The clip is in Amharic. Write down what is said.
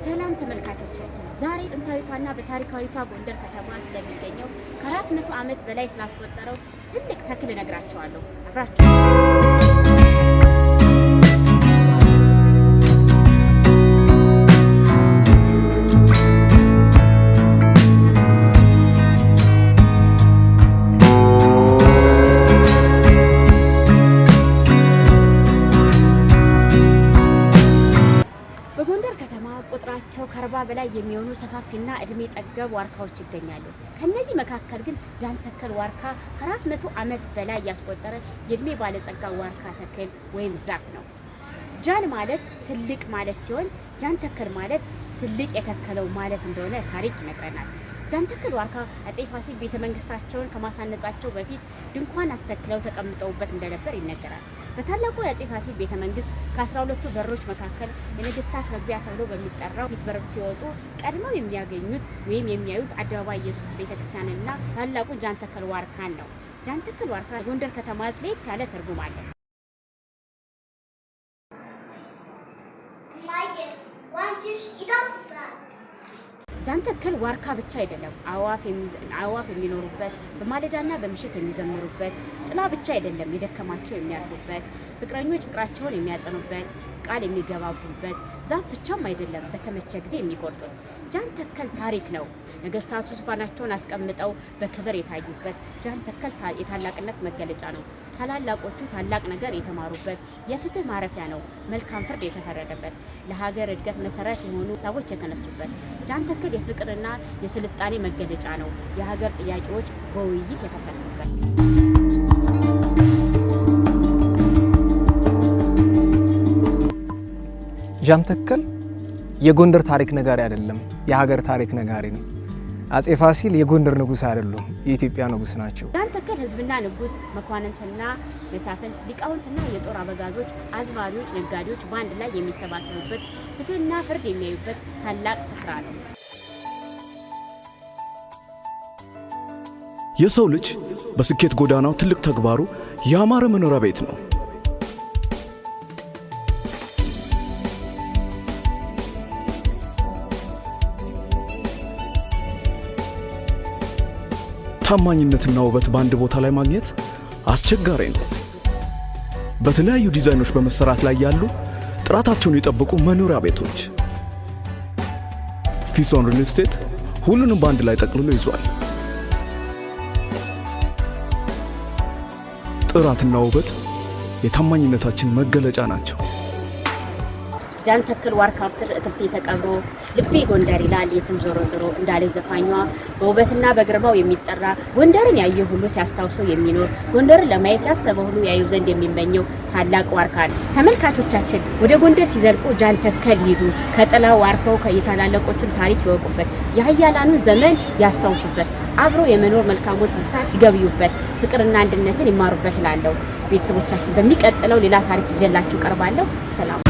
ሰላም ተመልካቾቻችን፣ ዛሬ ጥንታዊቷና በታሪካዊቷ ጎንደር ከተማ ስለሚገኘው ከ400 ዓመት በላይ ስላስቆጠረው ትልቅ ተክል እነግራችኋለሁ። አብራችሁ። በጎንደር ከተማ ቁጥራቸው ከ40 በላይ የሚሆኑ ሰፋፊና እድሜ ጠገብ ዋርካዎች ይገኛሉ። ከነዚህ መካከል ግን ጃንተከል ዋርካ ከ400 ዓመት በላይ ያስቆጠረ የእድሜ ባለጸጋ ዋርካ ተክል ወይም ዛፍ ነው። ጃን ማለት ትልቅ ማለት ሲሆን ጃንተከል ማለት ትልቅ የተከለው ማለት እንደሆነ ታሪክ ይነግረናል። ጃንተከል ዋርካ አፄ ፋሲል ቤተ መንግስታቸውን ከማሳነጻቸው በፊት ድንኳን አስተክለው ተቀምጠውበት እንደነበር ይነገራል። በታላቁ የአፄ ፋሲል ቤተ መንግስት ከ12ቱ በሮች መካከል የነገስታት መግቢያ ተብሎ በሚጠራው ፊት በር ሲወጡ ቀድመው የሚያገኙት ወይም የሚያዩት አደባባይ ኢየሱስ ቤተክርስቲያንና ታላቁን ጃንተከል ዋርካን ነው። ጃንተከል ዋርካ ጎንደር ከተማ ሕዝብ ለየት ያለ ትርጉም አለው። ይጣፍጣል። ጃንተከል ዋርካ ብቻ አይደለም። አዕዋፍ የሚኖሩበት፣ በማለዳና በምሽት የሚዘምሩበት፣ ጥላ ብቻ አይደለም፣ የደከማቸው የሚያርፉበት፣ ፍቅረኞች ፍቅራቸውን የሚያጸኑበት፣ ቃል የሚገባቡበት ዛፍ ብቻም አይደለም፣ በተመቸ ጊዜ የሚቆርጡት። ጃንተከል ታሪክ ነው። ነገስታቱ ዙፋናቸውን አስቀምጠው በክብር የታዩበት ጃንተከል የታላቅነት መገለጫ ነው። ታላላቆቹ ታላቅ ነገር የተማሩበት የፍትህ ማረፊያ ነው። መልካም ፍርድ የተፈረደበት፣ ለሀገር እድገት መሰረት የሆኑ ሀሳቦች የተነሱበት ጃንተከል የፍቅርና የስልጣኔ መገለጫ ነው። የሀገር ጥያቄዎች በውይይት የተፈቱበት። ጃንተከል የጎንደር ታሪክ ነጋሪ አይደለም፣ የሀገር ታሪክ ነጋሪ ነው። አፄ ፋሲል የጎንደር ንጉሥ አይደሉም፣ የኢትዮጵያ ንጉሥ ናቸው። ጃንተከል ህዝብና ንጉሥ፣ መኳንንትና መሳፍንት፣ ሊቃውንትና የጦር አበጋዞች፣ አዝማሪዎች፣ ነጋዴዎች በአንድ ላይ የሚሰባሰቡበት፣ ፍትህና ፍርድ የሚያዩበት ታላቅ ስፍራ ነው። የሰው ልጅ በስኬት ጎዳናው ትልቅ ተግባሩ ያማረ መኖሪያ ቤት ነው። ታማኝነትና ውበት በአንድ ቦታ ላይ ማግኘት አስቸጋሪ ነው። በተለያዩ ዲዛይኖች በመሰራት ላይ ያሉ ጥራታቸውን የጠበቁ መኖሪያ ቤቶች ፊሶን ሪል ስቴት ሁሉንም በአንድ ላይ ጠቅልሎ ይዟል። ጥራትና ውበት የታማኝነታችን መገለጫ ናቸው። ጃንተከል ዋርካው ስር እትብቴ ተቀብሮ ልቤ ጎንደር ይላል የትም ዞሮ ዞሮ እንዳለ ዘፋኟ በውበትና በግርማው የሚጠራ፣ ጎንደርን ያየ ሁሉ ሲያስታውሰው የሚኖር፣ ጎንደርን ለማየት ያሰበ ሁሉ ያዩ ዘንድ የሚመኘው ታላቅ ዋርካ ነው። ተመልካቾቻችን፣ ወደ ጎንደር ሲዘልቁ ጃንተከል ይሂዱ። ከጥላው አርፈው የታላላቆቹን ታሪክ ይወቁበት፣ የኃያላኑን ዘመን ያስታውሱበት፣ አብሮ የመኖር መልካሙን ትዝታ ይገብዩበት፣ ፍቅርና አንድነትን ይማሩበት እላለሁ። ቤተሰቦቻችን፣ በሚቀጥለው ሌላ ታሪክ ይዤላችሁ ቀርባለሁ። ሰላም።